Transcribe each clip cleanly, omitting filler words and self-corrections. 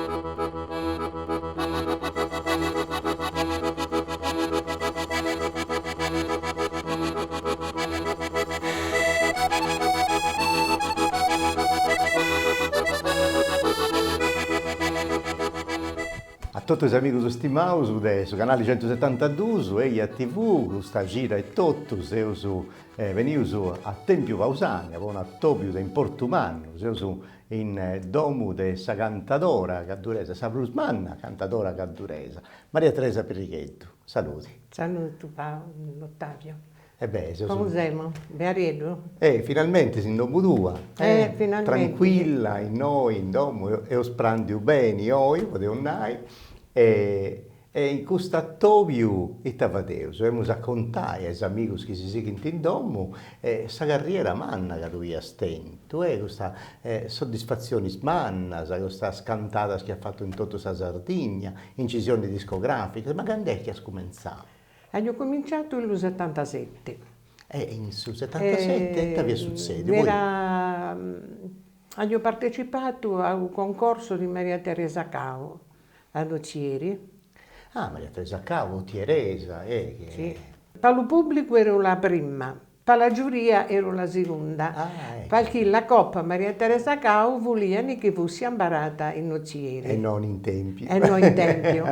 A totu is amigus stimaus de su canali centusetantaduus, Eja TV, custa cida etotu seus benius a Tèmpiu Pausania po un'atobiu de importu mannu, seus in domu de sa cantadora gadduresa, sa prus manna cantadora gadduresa, Maria Teresa Pirrigheddu. Saludi. Saludu Ottavio. E beh, seus. Comu semu? Beareddu? Eh, finalmenti in domu tua. Eh, finalmenti. Tranquilla, innoi in domu, eus prandiu beni oi, podeus nai, e E in cust'atobiu ita fadeus? Emus a contai a is amigus chi si sighint in domu sa carriera manna ca tui as tentu e custas soddisfatzionis mannas, custas cantadas chi as fatu in totu sa Sardigna, incisionis discograficas, ma cand'est chi as cumentzau? Aio cominciatu in lu setantaseti. E in su setantaseti ita fiat sutzediu? Era, aio partecipatu a u concorso di Maria Teresa Cau ad Ozieri. Ah, Maria Teresa Cau, otieresa, eh chi. Sì. Pa lu pubblicu ero la prima, pa la giuria ero la segunda, ah, ecco. Perché la coppa Maria Teresa Cau vuliani chi fussi amparata in Ozieri. E non in Tempiu. E no in Tempiu,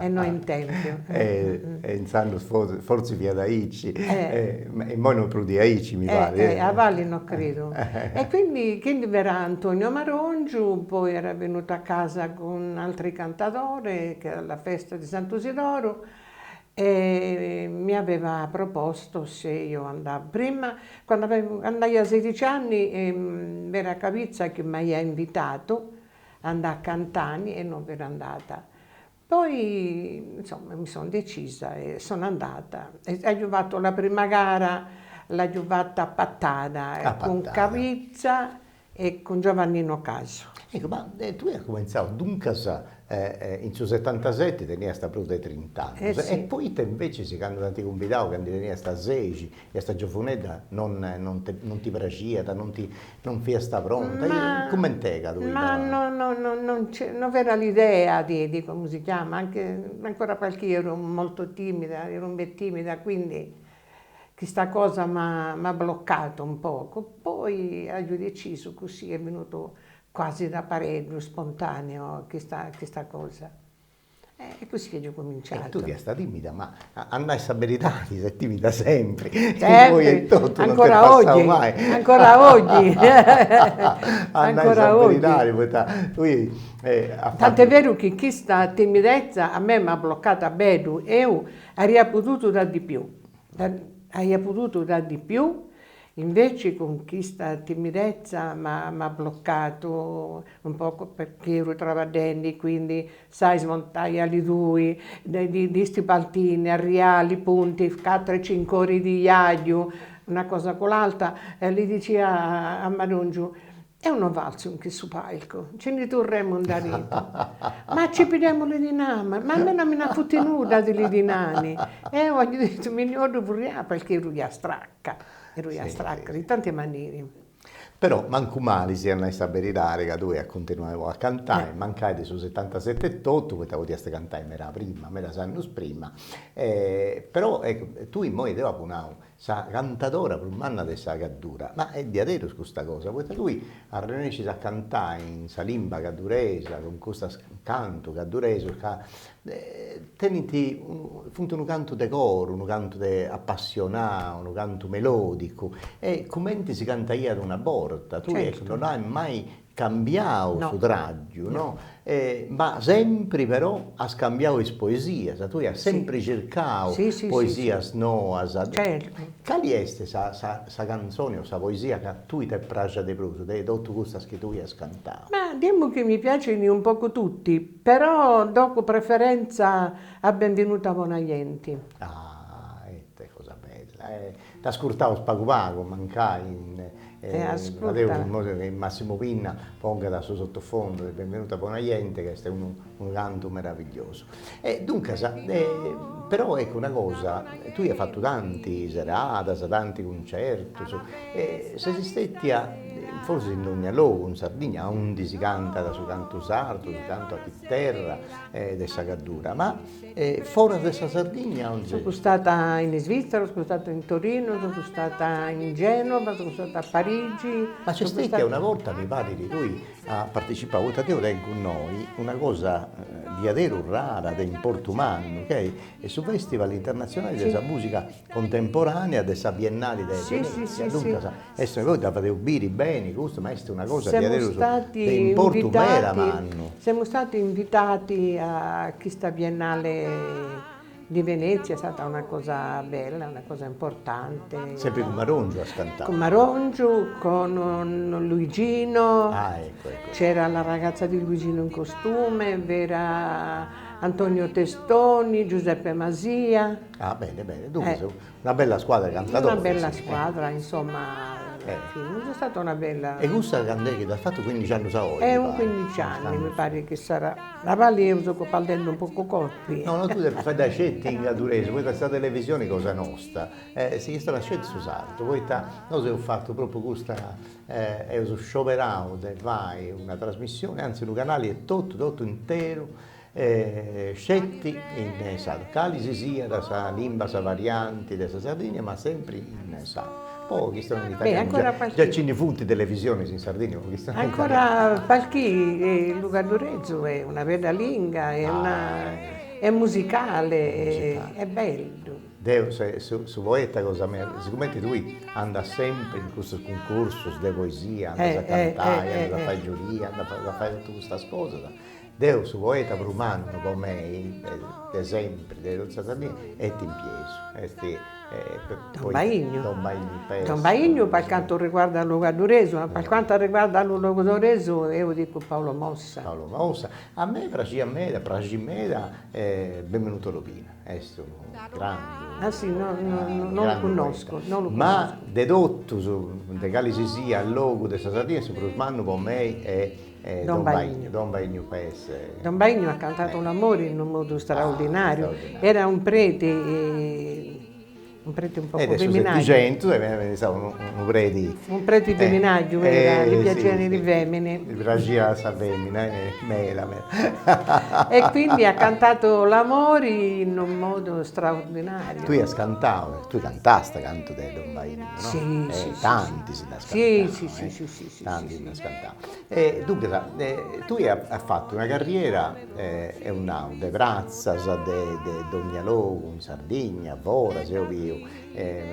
e no in Tempiu. E intzandus fortzis fiat aici, e immoi no prus diaici mi parit. A Valli no credu. E quindi quindi b'era Antonio Marongiu, poi era venuto a casa cun altri cantadores, che era la festa di Santu Sidoru, e mi aveva proposto se io andavo. Prima, quando avevo, quando aia sedici anni, b'era Cabitza chi m'aiat invitatu a andare a cantare e non b'ero andata. Poi, insomma, mi sono decisa e sono andata. E aio fatto la prima gara, l'aio fatta a Pattada, cun Cabitza e cun Giovannino Casu. Ecco, ma tui as cumentzau duncas in su setantaseti teniast prus de trint'annus, e poita invecis candu t'ant cumbidau ca ndi teniast seixi, fiast giovunedda, non non ti praxiat, non ti non fiast pronta, coment'est ca tui Ma no no no non non v'era l'idea di di comu si chiama, anche ancora perché io ero molto timida, ero ben timida, quindi chista cosa m'at bloccato un poco, poi aio decisu così, est venuto quasi da pareddu, spontaneo, chista chista cosa. E così chi aio cominciatu. E tu fiast timida, ma a nai sa beridadi ses timida sempri, immoi etotu non t'est passau mai. Ancora oggi, A nai sa beridadi, poita tui Tant'è veru chi chista timidezza a me m'at bloccatu a bellu, eu aria podutu dare di più, aia podutu dare di più Inveci cun chista timidezza m'at bloccatu un pocu perché eru traballendi, quindi sai smontai alli dui, di di sti paltini, arrià li punti, quattru e cincu ori di viaggiu, una cosa cu l'altra, e li dicia a Marongiu, eu non fatzu in chissu palcu, nci ndi turremu indaretu. Ma ci pidemu li dinai, ma a me non mi nd'afuti nudda di li dinai. Eu agiu ditu mi ndi 'ollu furriai perché eru già stracca, eru già stracca di tanti maneri. Però mancu mali si a nai sa beridadi ca tui as continuau a cantai, mancai de su setantaseti etotu, poita podiast cantai meda prima, medas annus prima, però ecco, tui immoi deu apu nau Sa cantadora prus manna de sa Gaddura. Ma est diaderus custa cosa, poita tui arrennescis a cantai in sa limba gadduresa cun custas cantu gadduresus ca tenint funt unu cantu de coru, unu cantu de apassionau, unu cantu melodicu e cumenti si cantaiat una borta, tui ecco non as mai cambiau su tràgiu, no? Ma sempri però as cambiau is poesias, tui as sempri circau poesias noas. Cali est sa sa cantzoni o sa poesia ca tui t'est praxia de prus de totu cussas chi tui as cantau? Ma diciamo che mi piacciono un poco tutti, però do preferenza a Benvenuta bona jenti. Ah, ite cosa bella, T'ascurtaus pagu pagu, mancai in Fadeus Massimo Pinna pongat su sottofondo de Benvenuta bona jente ca est unu unu cantu meravigliosu. E duncas, però ecco una cosa, tui as fatu tanti seradas, tanti cuncertus e ses stetia. forsis in dogna logu in Sardigna aundi si cantat su cantu sardu, su cantu a chiterra de sa Gaddura, ma foras de sa Sardigna aundi Sono stata in Svizzera, sono stata in Torino, sono stata in Genova, sono stata a Parigi. Ma c'est stetia una borta, mi parit, tui as partecipau, poita deu tengu innoi una cosa diaderus rara de importu mannu, chi est su Festival Internazionali de sa Musica Contemporanea de sa Biennali de Venezia, duncas est una cosa, dda fadeus biri beni custu, ma est una cosa diaderus de importu meda mannu. Siamo stati invitati a questa Biennale di Venezia, è stata una cosa bella, una cosa importante. Sempri cun Marongiu as cantau. Cun Marongiu, con Luigino. Ah ecco ecco. C'era la ragazza di Luigino in costume, v'era Antonio Testoni, Giuseppe Masia. Ah bene bene, duncas una bella squadra de cantadoris. Una bella squadra, insomma, è stata una bella. E cussa cand'est chi dd'as fatu quindixi annus a oi? È un quindici anni mi pare che sarà. Ma bali eo so perdende un pocu corpi. No, no, tui depis faeddai sceti in gadduresu, poita sa televisioni cosa nosta si chistionat sceti su sardu, poita nosu eus fatu propriu custa, eus scioberau de fai una trasmissioni, anzi unu canali e totu, totu interu sceti in sardu, cali si siat sa limba, sa varianti de sa Sardigna, ma sempri in sardu. Po chistionai in italianu, già ci ndi funt televisionis in Sardigna po chistionai in italianu. Ancora palchì lu gadduresu est una bella linga, est una est musicale, est bellu. Deu su poeta cosa mea, sigumenti tui andas sempri in custus cuncursus de poesia, andas a cantai, andas a fai giuria, andas a fai totu custas cosas, Deu su poeta prus mannu po mei de sempri de totu sa Sardigna est Tempiesu, est Don Baignu. Don Baignu Pes. Don Baignu per quanto riguarda lu gadduresu, ma per quanto riguarda lu logudoresu eo dicu Paolo Mossa. Paolo Mossa. A mei praxiat meda, praxit meda Benvenuto Lobina, est unu grandu. Ah si, no no lu connosco, no lu connosco. Ma de totus, de cali si siat logu de sa Sardigna, su prus mannu po mei est Don Baignu. Don Baignu Pes. Don Baignu at cantadu l'amore in unu modu straordinariu, era un preti, un preti un poco feminagliu. De su Setixentus, est stau unu preti. Un preti feminagliu era, li piaxiant li femine. Li praxiat sa femina, meda meda. E quindi at cantadu l'amore in unu modu straordinariu. Tui as cantau, tui cantasta cantu de Don Baignu, no? Si, si. Tanti si nd'as cantau. Si, si, si, si, si. Tanti nd'as cantau. E duncas, tui as fatu una carriera, eus nau, de pratzas, de de dogna logu in Sardigna, foras, eo biu,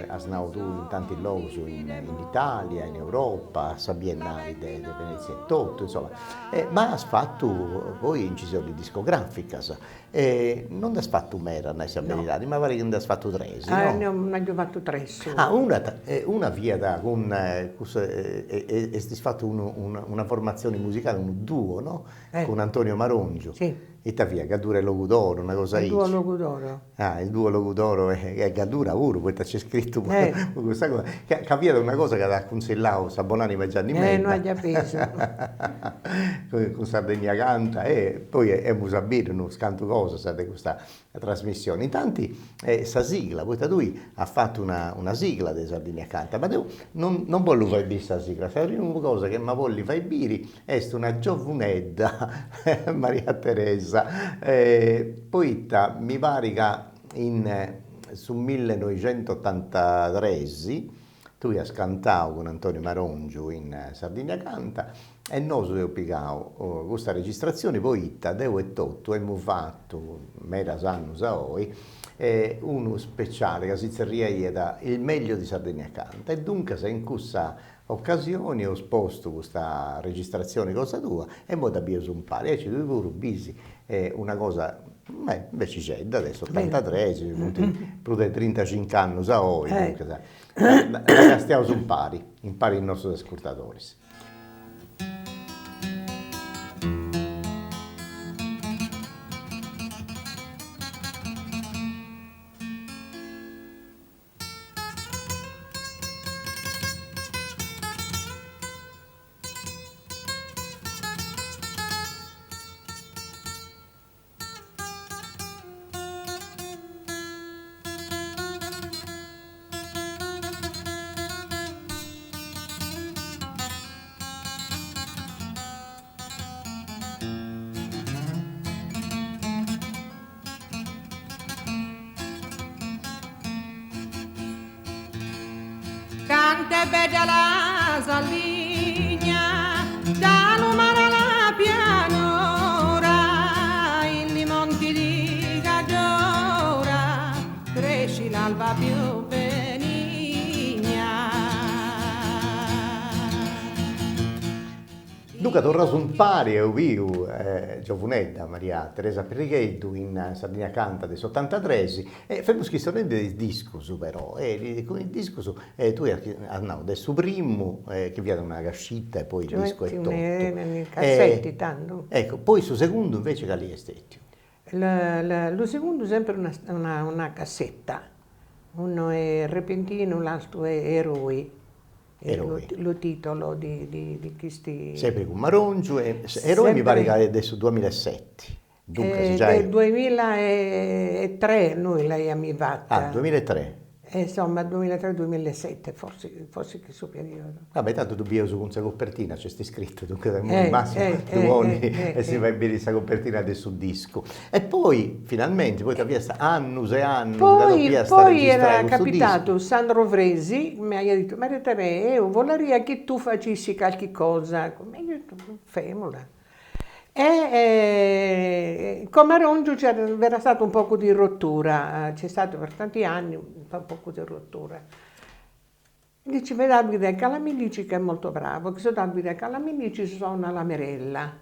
as nau tui in tanti logus in Italia, in Europa, a sa Biennali de de Venezia etotu, insoma, ma as fatu poi incisionis discograficas E non nd'as fatu meda, a nai sa beridadi, ma parit chi nd'as fatu tres, no? Ah, nd'apu fatu tres. Ah, una una fiat cun cussa estis fatu unu una formatzioni musicali, unu duo, no? Cun Antonio Marongiu. Si. Ita fiat, Gaddura e Logudoro, una cosa aici. Il duo Logudoro. Ah, il duo Logudoro e Gaddura puru, poita nc'est scritu puru custa cosa, ca fiat una cosa ca t'at cunsillau sa bonanima 'e Gianni Medda. Eh, no aia bisu. Cun Sardegna Canta e poi emus a biri unus cantu cosas de custa trasmissioni. Intanti sa sigla, poita tui as fatu una una sigla de Sardigna Canta, ma deu non non bollu fai biri sa sigla, sa primu cosa chi emu a bolli fai biri est una giovunedda, Maria Teresa, poita mi parit ca in su millenoixentotantatres Tui as cantau cun Antonio Marongiu in Sardigna Canta e nosu eus pigau custa registratzioni poita deu etotu emu fatu, medas annus a oi, unu speciali ca si tzerriaiat Il meglio di Sardegna Canta e duncas in cussa ocasioni eus postu custa registratzioni cosa tua e imoi dda bieus impari, aici tui puru bisi una cosa becixedda de s'otantatres, funt prus de trintacinc'annus a oi, duncas Dda castiaus impari, impari is nostus ascurtadoris. Cant'è bella la Sardigna, da lu mare a la pianura, in li monti di Gaddura, cresci l'alba più benigna. Duncas torraus impari eus biu giovunedda Maria Teresa Pirrigheddu in Sardigna Canta de s'otantatres e femus chistionendi de is discus però e cun is discus tui as nau de su primu chi fiat una cascita e poi il discu e totu. Cassetti tandu. Ecco, poi su segundu invece cali est stetiu? Lu segundu sempre una una cassetta, unu est Repentinu, l'altru est Eroi. Eroi. Lu titolo di di di chisti. Sempri cun Marongiu e Eroi mi parit ca est de su duamillaeseti, duncas giai. Del duemillaetre noi l'aiamus fata. Ah, duemillaetre. Insomma duemillaetre duemillaesete forsi, forsi chi su periodo. Va bè, tantu ddu bieus cun sa copertina, nc'est scritu, duncas immoi Massimo ddu ponit e si fait biri sa copertina de su discu. E poi, finalmenti, poita fiast annus e annus ca dopiast Poi poi era capitatu Sandro Fresi, mi aiat dittu, Maria Terè, eo volarìa chi tu facissi calchi cosa, e io ho detto, femula. E con Marongiu c'era stata un poco di rottura, c'è stato per tanti anni un poco di rottura. Dici, v'è Davide Calaminici che è molto bravo, chi su Davide Calaminici sona la Merella.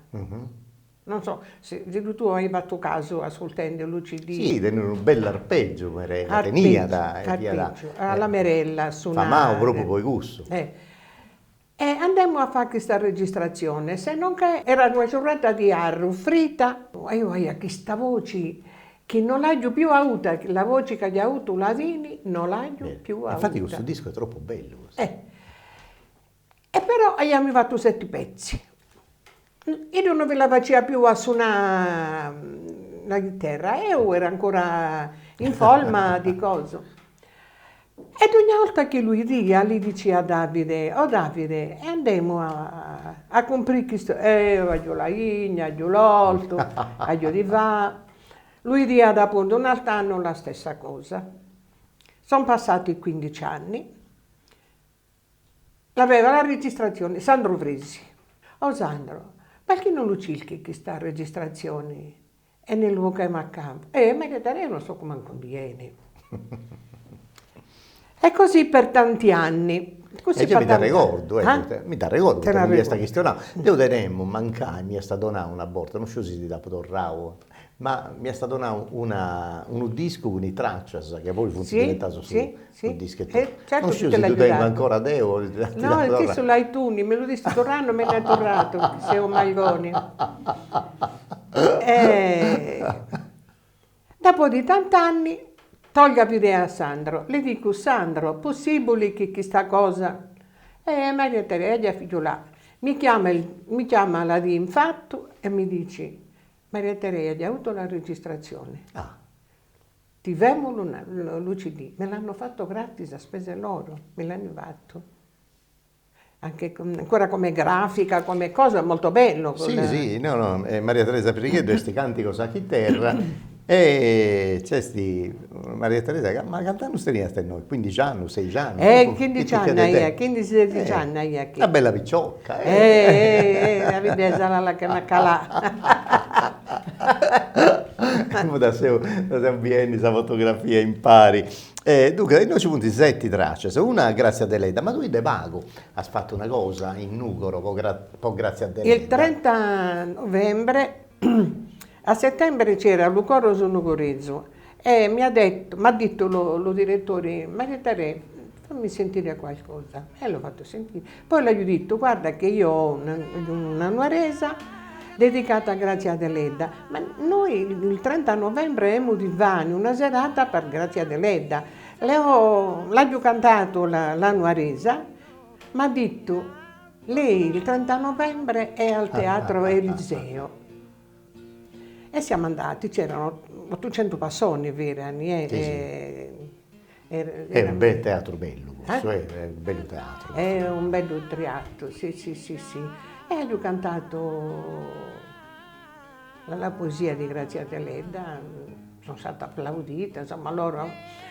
Non so si tu hai fatto caso ascoltende lu CD. Si, tenit unu bellu arpeggiu Merella, teniat, fiat. Alla Merella sonat. Famau propriu po cussu. E andemmo a fare questa registrazione, se non che era una giornata di arru, frita, e io aia chista voci chi non l'aggio più avuta, la voce chi aia avutu Ladini non l'aggio più avuta. Infatti custu discu est tropu bellu. E però aiamus fatu seti pezzi. Iddu non bi la faciat più a sonare la chiterra, eo ero ancora in forma di coso. E dogna 'olta chi lu 'idia li dicia a Davide, o Davide, e andemu a a cumprire chistu, eo aggio la 'igna, aggio l'orto, aggio di fà. Lu 'idia dopo un'altro anno la stessa cosa. Son passati quindici anni L'aveva la registrazione Sandro Fresi. Oh Sandro, perché non lu circhi chista registrazione e ne lu 'oghemu a campu? Eh Maria Teresa eo non so mancu bieni. E così per tanti anni. Così e gei mi dd'arregordu, eh, mi dd'arregordu, poita mi nd'iast chistionau. Deu tenemu, mancai, m'iast donau una borta, non sciu si ti dd'apu torrau Ma m'iast donau una unu discu cun is tràcias chi poi funt diventaus su su discu etotu. Non sciu si ddu tengu ancora deu o ti dd'apu torrau. No, chissu l'hai tuni, mi lu disti torrau non mi l'hai torratu, seu maigoni. Dopo di tant'anni torgo a bidere a Sandro, li dico, Sandro, possibili chi chista cosa? E Maria Teresa, figliola, mi chiama mi chiama la dì infattu e mi dici, Maria Teresa, aggio avuto la registrazione. Ah. Ti femu lu lu CD, me l'hanno fatto gratis a spese loro, mi l'hanno fatto. Anche ancora come grafica, come cosa, molto bello. Sì, sì, no, no, Maria Teresa Pirrigheddu est Cantigos a chiterra e nc'est Maria Teresa, ma cant'annus teniast innoi, quindixi annus, seixi annus? Eh, quindixi anni aia, quindixi seixi anni aia. Una bella picioca eh. Eh, eh, la bidesa la la chena calà. Dda seu, dda seu biendi sa fotografia impari. E duncas, innoi nci funt seti tràcias, una Grazia Deledda, ma tui de pagu as fatu una cosa in Nùgoro po po Grazia Deledda. Il 30 novembre, a settembre c'era lu coro su nugoresu e mi ha detto, m'at dittu lu lu direttore, Maria Terè, fammi sentire qualcosa, e l'ho fatto sentire, poi l'aio dittu, guarda che io ho una una nuoresa dedicata a Grazia Deledda, ma noi il 30 novembre emu di fai una serata per Grazia Deledda, le ho, l'aggio cantato la la nuoresa, m'at dittu, lei il 30 novembre è al teatro Eliseo. E siamo andati, c'erano 800 persone, erano, e È un bel teatru bellu cussu, eh, est unu bellu teatru. È un bellu teatru, sì sì sì sì. E aio cantato la poesia di Grazia Deledda, sono stata applaudita, insomma loro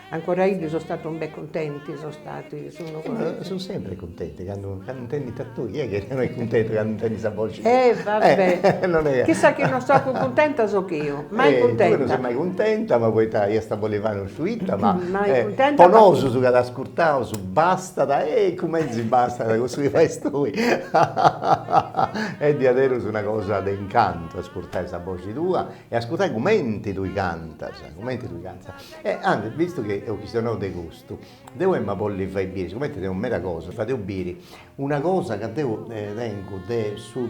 Ancora iddi sono stati un bel contenti, sono stati, sono Sono sempre contenti, candu candu intendint a tui, chi est chi non est cuntentu candu intendit sa boxi tua? Eh vabbè, non è chissà chi non so cuntenta so ch'io, mai cuntenta. Tui non ses mai cuntenta, ma poita iast a bolli fai non sciu ita, ma mai cuntenta po nosu su ca t'ascurtaus bastat e cumenti bastat cussu chi fais tui. Est diaderus una cosa de incantu ascurtai sa boxi tua e ascurtai cumenti tui cantas, cumenti tui cantas. E anzi, vistu chi eus chistionau de custu, deu emu a bolli fai biri, sigumenti teneus meda cosas, fadeus biri una cosa ca deu tengu de su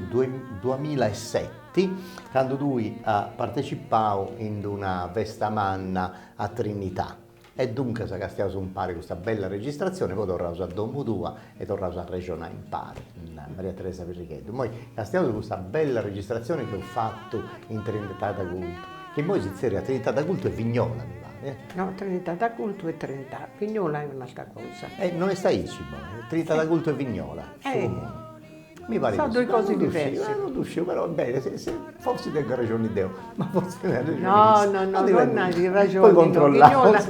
duamillaeseti, candu tui as partecipau in d'una festa manna a Trinità. E duncas castiaus umpari custa bella registrazioni, poi torraus a domu tua e torraus a arrexonai impari cun Maria Teresa Pirrigheddu. Immoi castiaus custa bella registrazioni chi eus fatu in Trinità d'Agultu, chi immoi si zerriat Trinità d'Agultu e Vignola, mi parit. No, Trinità d'Agultu e Trinità, Vignola è un'altra cosa. E no est aici immoi, Trinità d'Agultu e Vignola, su comunu. Mi parit Sono due cose diverse. Non ddu sciu, però bene, forsis tengu arrexoni deu, ma forsis tenit arrexoni No, no, no, non hai ragioni. Poi controllaus.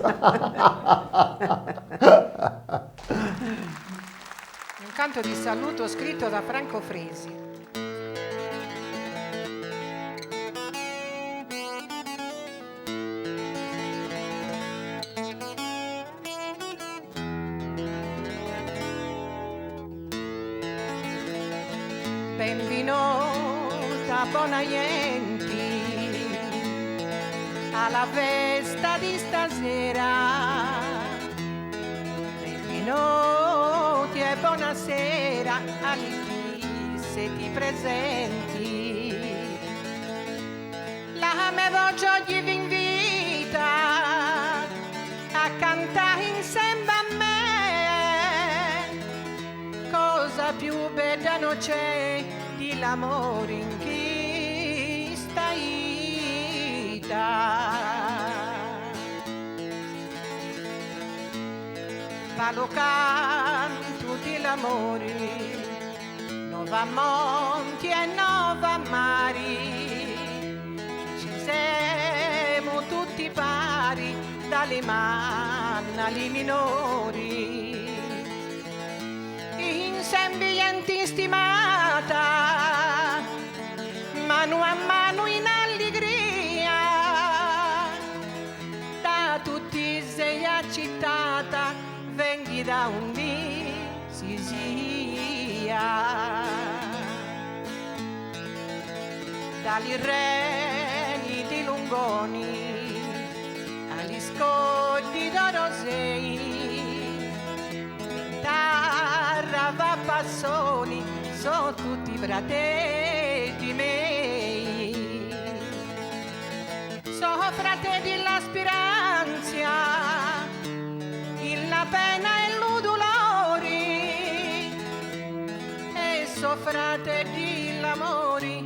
Un canto di saluto scritto da Franco Fresi. Benvenuta bona gente alla festa di stasera. Benvenuti e buonasera a chi siete presenti. La me voce oggi vi invita a cantare insieme a me. Cosa più bella non c'è di l'amore in questa vita. Va lo canto di l'amore, no va monti e no va mari, ci siamo tutti pari, dalle manna alle minori. Insieme gente stimata, mano a mano in allegria, da tutti sei accettata, venghi da un dì si sia. Dagli reni di Lungoni agli scogli d'Orosei, chitarra va passoni, sono tutti fratelli miei. Sono fratelli della speranza, in la pena e lu dolori, e so fratelli l'amore,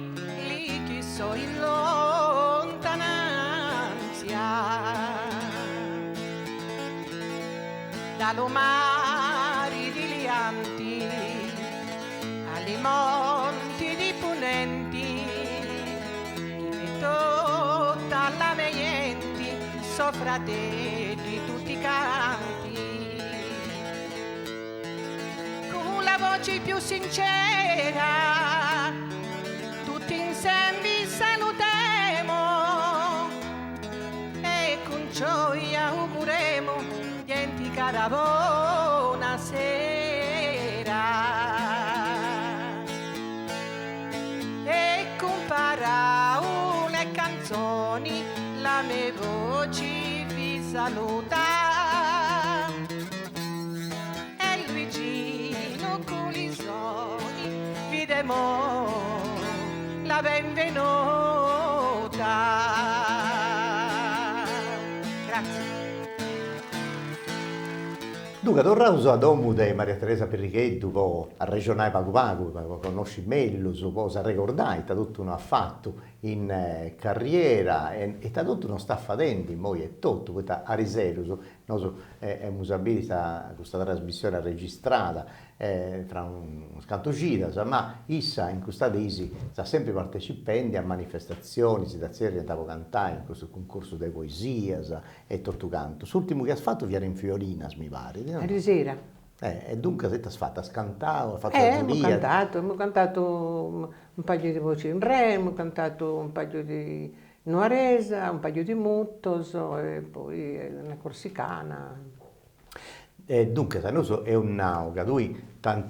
lì chi so in lontananza. Dallo mare di Lianti agli monti di Punenti, chi tutta la meienti, so fratelli tutti canti. Con la voce più sincera, tutti insieme vi salutemo e con gioia auguremo gente cara buonasera. E con parole e canzoni la mia voce vi saluta. E Luigino con i suoni vi demo la benvenuta. Grazie. Duncas, torraus a domu de Maria Teresa Pirrigheddu po arrexonai pagu pagu, po connosci mellus, po s'arregordai ita totu no at fatu in carriera e ita totu no stat fadendi immoi e totu, poita ariserus nosu emus a biri custa trasmissioni arregistrada. Tra unas cantu cidas, ma issa in custa diis est sempri partecipendi a manifestatzionis, dda tzerriant po cantai in custus cuncursus de poesias e totu cantu. S'urtimu chi as fatu fiat in Fiolinas, mi parit, no? Arisera. E duncas ita as fatu? As cantau, as fatu sa giuria? Emu cantatu, emu cantatu un paio di voci in re, emu cantatu un paio di nuoresa, un paio di mutos e poi una corsicana. E duncas, nosu eus nau ca tui t'ant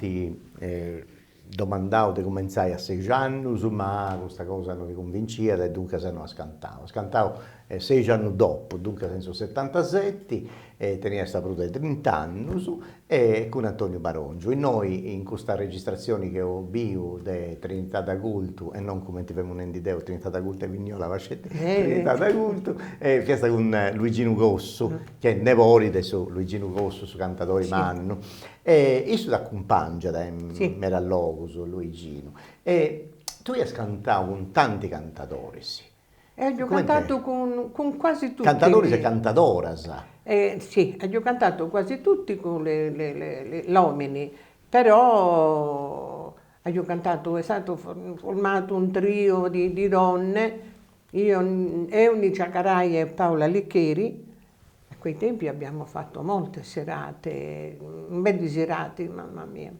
domandau de cumentzai a seixi annus, ma custa cosa no ti cunvinciat e duncas no as cantau. As cantau seixi annus dopu, duncas in su setantaseti, e teniast prus de trint'annus, e cun Antonio Barongiu. Innoi in custa registratzioni chi eus biu de Trinità d'Agultu, e non cumenti femu nendi deu Trinità d'Agultu e Vignola, ma sceti Trinità d'Agultu, e fiast cun Luiginu Cossu, chi est nebori de su Luiginu Cossu, su cantadori mannu, e issu t'acumpangiat in meda logus, Luiginu. E tui as cantau cun tanti cantadoris. E agiu cantatu cun cun quasi tutti. Cantadoris e cantadoras. Si, agiu cantatu quasi tutti cun l'omini, però agiu cantatu, est statu formatu un trio di di donne, io, eo Nicia Carai e Paola Licheri, a quei tempi abbiamo fatto molte serate, un bel di serate, mamma mia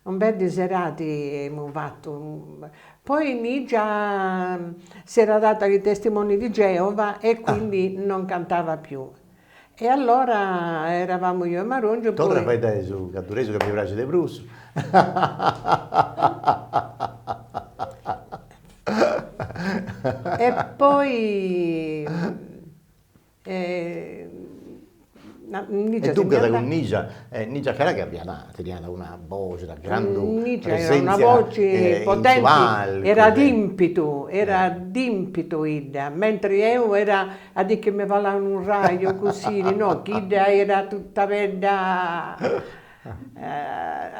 Un bel di serati emu fatu. Poi Nicia si era data ai testimoni di Geova e quindi non cantava più. E allora eravamo io e Marongiu poi. Torra a faeddai su gadduresu ca mi praxit de prus. E poi E duncas cun Nicia, Nicia Carai ca fiat, teniat una boxi, una grandu Nicia era una voce potenti, era d'impetu, era d'impetu idda, mentri eo era a di chi mi falà unu raju così, no, chidda era tutta bella,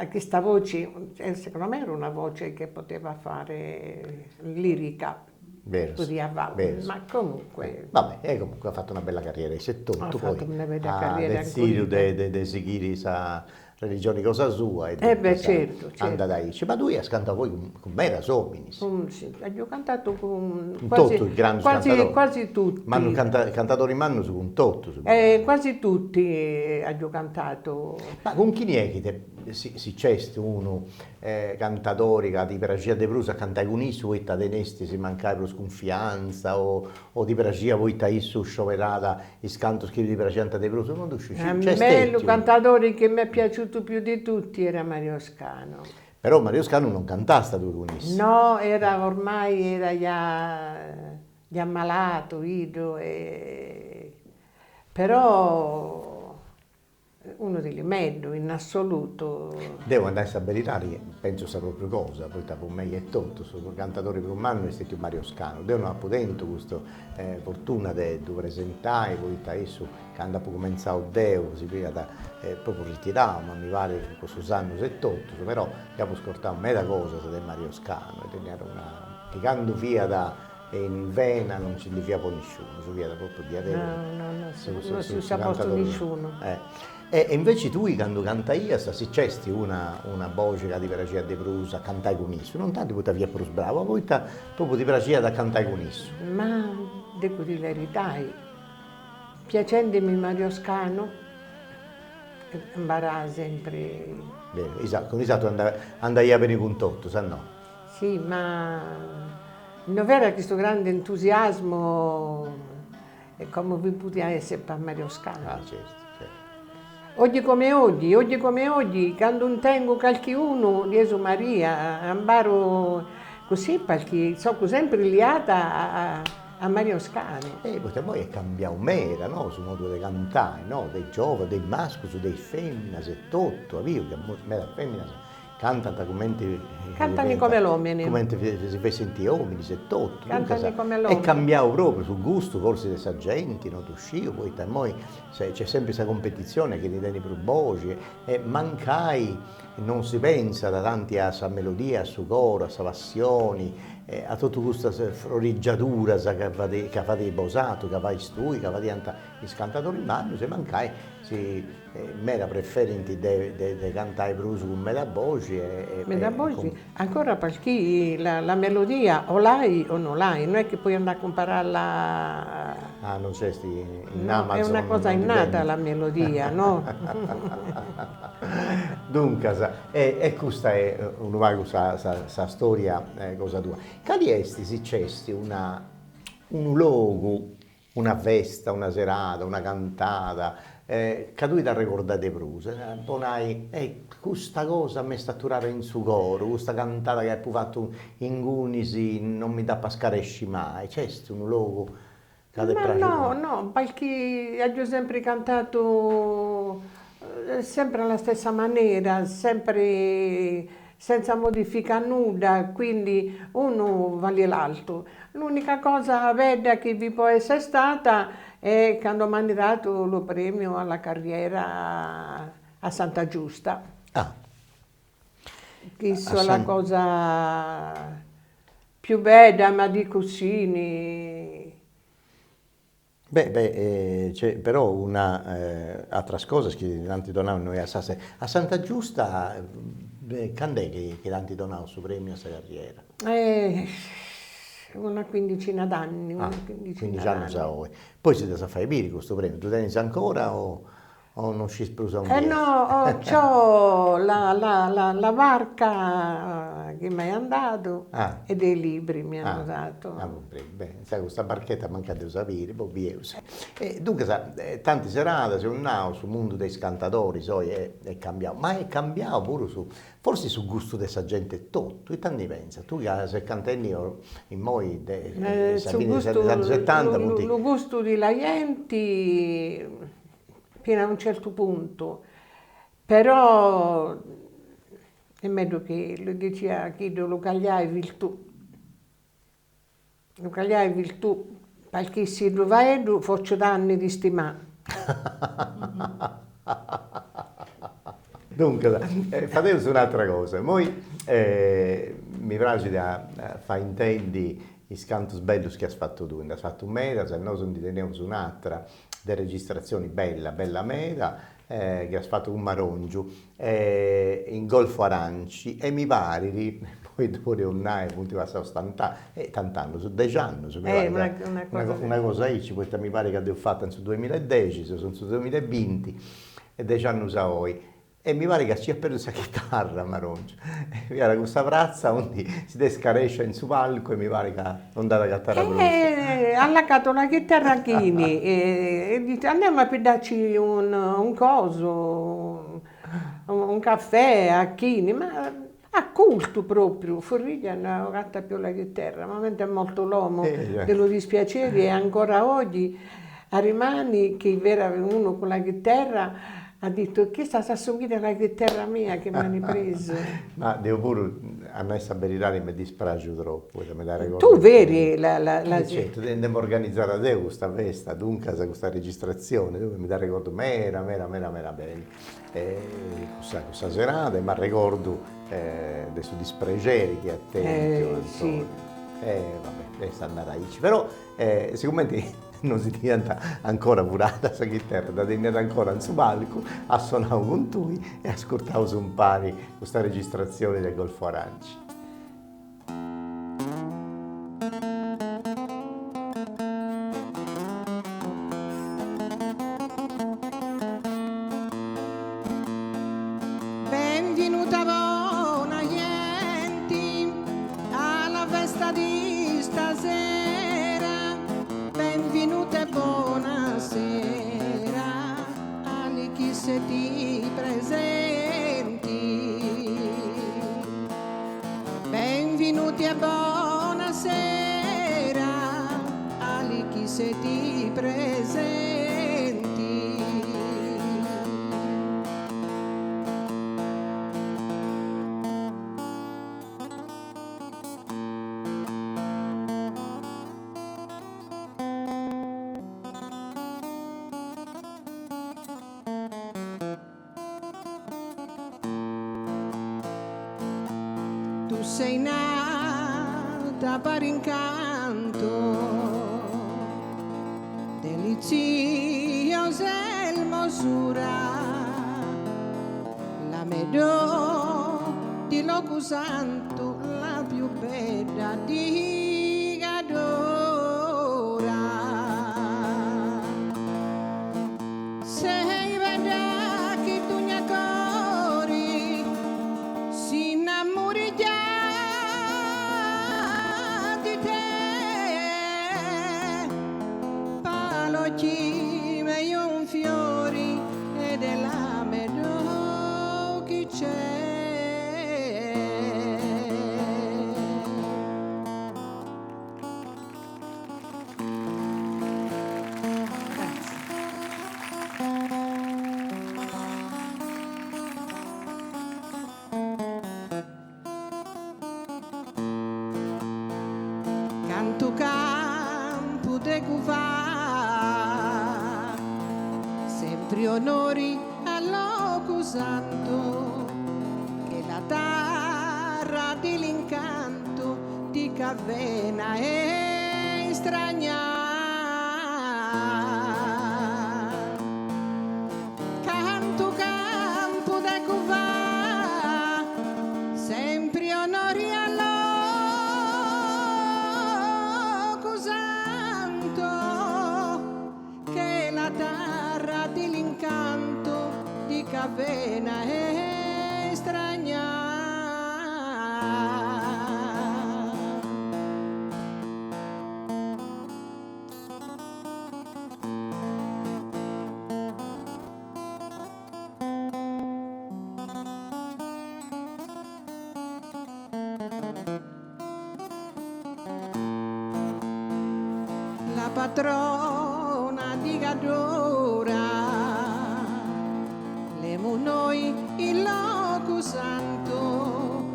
questa voce, secondo me era una voce che poteva fare lirica Berus, berus. Ma comunque. Vabbè, e comunque at fatu una bella carriera issa etotu, poi. At fatu una bella carriera at detzidiu de de sighiri sa religioni cosa sua e Eh beh, certu, certu. Andat aici. Ma tui as cantau poi cun cun medas ominis. Cun si, agiu cantatu cun quasi totus is grandus cantadores. Quasi tutti. Mannu cantadoris mannus cun totus. Quasi tutti agiu cantatu. Ma cun chini est chi te si si nc'est unu cantadori ca ti praxiat de prus a cantai cun issu poita tenestis mancai prus cunfiantza o o ti praxiat poita issu scioberat is cantus chi ti praxiant de prus, non ddu sciu, A me lu cantadori che mi è piaciuto più di tutti era Mario Scanu. Però Mario Scanu non cantasta tui cun issu. No, era ormai era già già malatu iddu e però Unu de is mellus in assolutu. Deu a nai sa beridadi pentzu sa propriu cosa, poita po mei etotu su cantadori prus mannu est stetiu Mario Scanu. Deu no apu tentu custa fortuna de ddu presentai, poita issu candu apu cumentzau deu si fiat propriu ritirau, ma mi parit in cussus annus etotu, però deu apu ascurtau meda cosas de Mario Scanu e teniat una chi candu fiat In vena non nci ndi fiat po nisciunu, si fiat propriu diaderus. No, no, no, no si fiat postu nisciunu. E inveci tui candu cantaias, si nc'est una una boxi ca ti praxiat de prus a cantai cun issu, non tanti poita fiat prus bravu, ma poita propriu ti praxiat a cantai cun issu. Ma depu dì la 'erità, piacendimi Mario Scanu, imbarà sempri. Beni, cun is aterus andaiat beni cun totus, a no? Sì, ma no b'era custu grande entusiasmo come bi podiat essere per Mario Scanu. Ah, certu, certu. Oggi come oggi, oggi come oggi, candu intengu calchi unu, Gesù Maria, imbaru così perché so sempri liata a a Mario Scanu. E poita immoi est cambiau meda, no, su modu de cantai, no, de is giovunus, de is mascus, de is feminas e totu, at biu ca medas feminas Cantant cumenti Cantano come l'omini. Cumenti si fessint ominis e totu. Cantano come l'omini. Est cambiau propriu su gustu forsis de sa genti, no ddu sciu, poita immoi nc'est sempri sa competizioni chini tenit prus boxi e mancai non si pentzat tanti a sa melodia, a su coru, a sa passioni. a totu custas frorigiaduras ca ca fadiais bosatrus, ca fais tui, ca fadiant is cantadoris mannus e mancai si meda preferint de de cantai prus cun meda boxi e Meda boxi, ancora perché la la melodia o l'hai o non l'hai, no è che puoi andare a compararla Ah non c'est in Amazon, è una cosa innata la melodia, no? Duncas, e custa est unu pagu sa sa storia cosa tua. Cali est, si c'est, una unu logu Una festa, una serada, una cantada, ca tui t'arregordas de prus, po nai, eh custa cosa m'est aturada in su coru, custa cantada chi apu fatu ingunis non mi dd'apu a scaresci mai, nc'est unu logu ca t'est praxiu? Ma no, no, perché agiu sempri cantatu sempre alla stessa manera, sempri senza modificà nudda, quindi unu vale l'altu. L'unica cosa bella chi bi po essere stata est cando m'ant datu lu premiu alla carriera a Santa Giusta. Ah. Chissu est la cosa più bella, ma di cussini. Beh, beh, c'est però una atras cosas chi t'ant donau innoi a Sassari. A Santa Giusta cand'est chi t'ant donau su premiu a sa carriera? Una quindicina d'anni, una quindicina d'anni. Quindixi annus a oi. Poi si dd'as a fai biri custu premiu, ddu tenis ancora o O non scis prus aundi est? Eh no, c'ho la la la la barca chi m'aiant dadu e dei libri mi hanno dato. Ah, cumprendi, beni, insaras custa barchetta mancai dd'eus a biri, boh, bieus. E duncas, tanti seradas, eus nau, su mundu de is cantadoris oi est cambiau, ma est cambiau puru su, forsis su gustu de sa genti etotu, ita ndi pentzas? Tui ca ses cantendi immoi de sa fini de is annus setanta funt. Lu gustu di la genti Fino a un certu puntu, però est meglio chi lu dicia chiddu lu cagliai virtù, lu cagliai virtù, perché si ddu faeddu faccio danni di stimà. Duncas, fadeus un'atra cosa, immoi mi praxit a fai intendi is cantus bellus chi as fatu tui, nd'as fatu medas e nosu ndi teneus un'atra de registratzioni bella, bella meda, chi as fatu cun Marongiu, in Golfo Aranci, e mi parit, poi ddu podeus nai, funt passaus tant'annus, tant'annus, dex'annus mi parit, una cosa aici, poita mi parit ca dd'eus fata in su duemiladexi, seus in su duemilaebinti, e dex'annus a oi E mi parit ca nci at perdiu sa chitarra Marongiu. Fiat cussa pratza aundi si dd'est scarescia in su palcu e mi parit ca non dd'at agatada prus. E at lassadu la chitarra a chini e dice andiamo a pigliarci un un coso, un caffè a chini, ma a cultu propriu, furriat no agatat più la chitarra, ma è morto l'uomo de lu dispiaceri e ancora oggi rimani chi era unu cun la chitarra at dittu, chista s'assumbigliat a la chitarra mia chi m'ant presu. Ma deu puru, a nai sa beridadi, m'est dispraxiu tropu, poita mi dd'arregordu. Tu veri la la E certu, dd'emu organizada deu custa festa, duncas custa registratzioni, duncas mi dd'arregordu meda meda meda meda beni. Cussa cussa serada e m'arregordu de su disprexeri chi at tentu Antonio. E va bè, est andada aici. Però sigumenti non si dd'iant ancora furada sa chiterra, dda teniat ancora in su palcu, at sonau cun tui e ascurtaus impari custa registratzioni de Golfo Aranci. Benvenuta bona gente alla festa di stasera, benvenuta e bonasera a chi siete presenti. Benvenuti e bonasera a chi siete presenti. Tu sei nato nata per incanto, deliziosa ermosura, la medo di logu santu, la più bella di Gaddura. Sei bella chi dugna cori, si innamori già di te. Palocchi meglio un fiori e della medo chi c'è. Cantu campu de cuvà, sempri onori a logu santu, che la terra di l'incantu di Cavena e strania. Cantu campu de cuvà, sempri onori a logu santu, che la terra di l'incantu di Cavena e strania. La patrona di Gaddura, lemu noi in logu santu,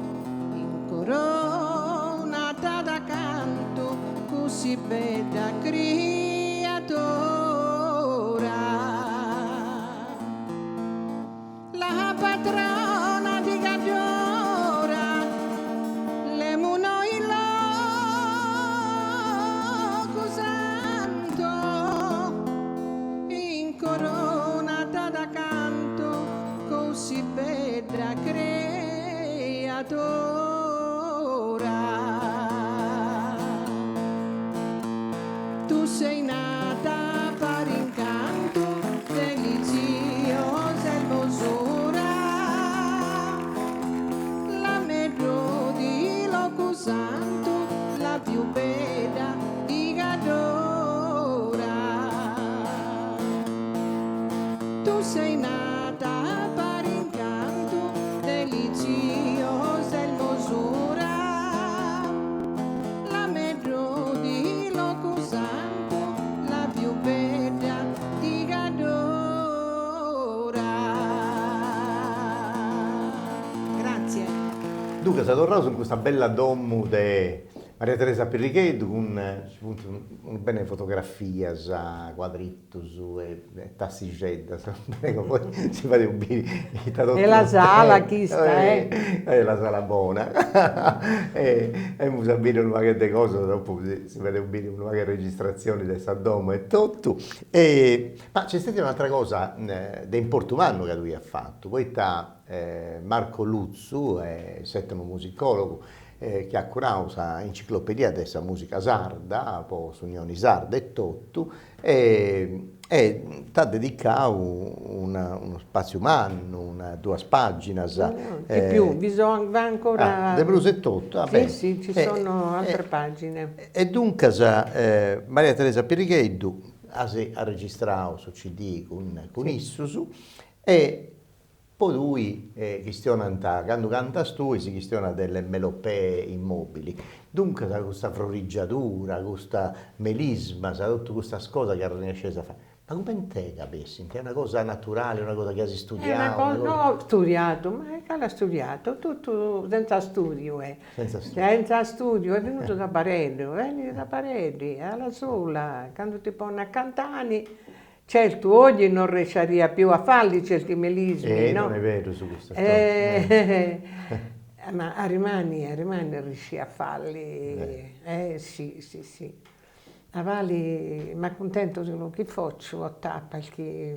incoronata da cantu, così bella creatura. La patrona di Gaddura, lemu noi in logu santu, incoronata da cantu, così bella creatura. Tu sei nata per incanto, deliziosa ermosura, la meglio di logu santu, la più bella di Gaddura. Tu sei nata per incanto, deliziosa ermosura, la meglio di logu santu, la più bella di Gaddura. Grazie. Duncas, torraus in custa bella domu de Maria Teresa Pirrigheddu cun ci funt unu bene fotografias, cuadritus e tassixeddas, poi si fadeus biri ita totu. È la sala chista, eh. È la sala bona e emus a biri unu pagheddu de cosas, dopu si fadeus biri unu pagu 'e registrazioni de sa domu e totu. E ma nc'est stetia un'atera cosa de importu mannu ca tui as fatu, poita Marco Lutzu, s'etnomusicologu, chi at curau sa enciclopedia de sa musica sarda po s'Unioni Sarda e totu, e t'at dedicau unu spatziu mannu, una duas paginas. Di più, vi sono ancora. De prus e totu, ah beni. Sì, sì, ci sono altre pagine. E duncas Maria Teresa Pirigheddu as arregistrau su CD cun cun issus e Po tui chistionant, candu cantas tui si chistionat delle melopee immobili, duncas custa frorigiadura, custa melismas, totu custas cosas chi arrennesceis a fai, ma cumenti ca bessint? Est una cosa naturali, una cosa chi as studiau? No, studiadu, ma cale studiadu, totu senza studiu est. Senza studiu. Senza studiu, est venuto da pareddu, benit da pareddi, alla sola, candu ti ponni a cantare Certu, oggi non riusciria più a farli certi melismi, no? Eh, non est berus custa storia. Ma a rimani, a rimani arriscia a falli, eh si si si. A vali m'accuntento de lu chi faccio, 'ottà, perché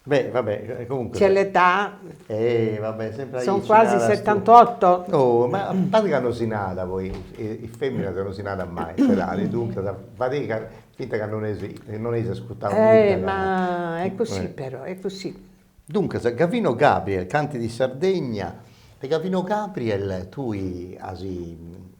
Beh, vabbè, comunque... C'è l'età. Eh, vabbè, sempre Sono quasi 78. Oh, ma a parte che non si nada poi, i femmina non si nada mai, s'edadi, duncas, fatica, finta ca non esi, non esi ascurtau nudda. Eh, ma è così però, è così. Duncas, Gavino Gabriel, Canti di Sardegna, de Gavino Gabriel tui as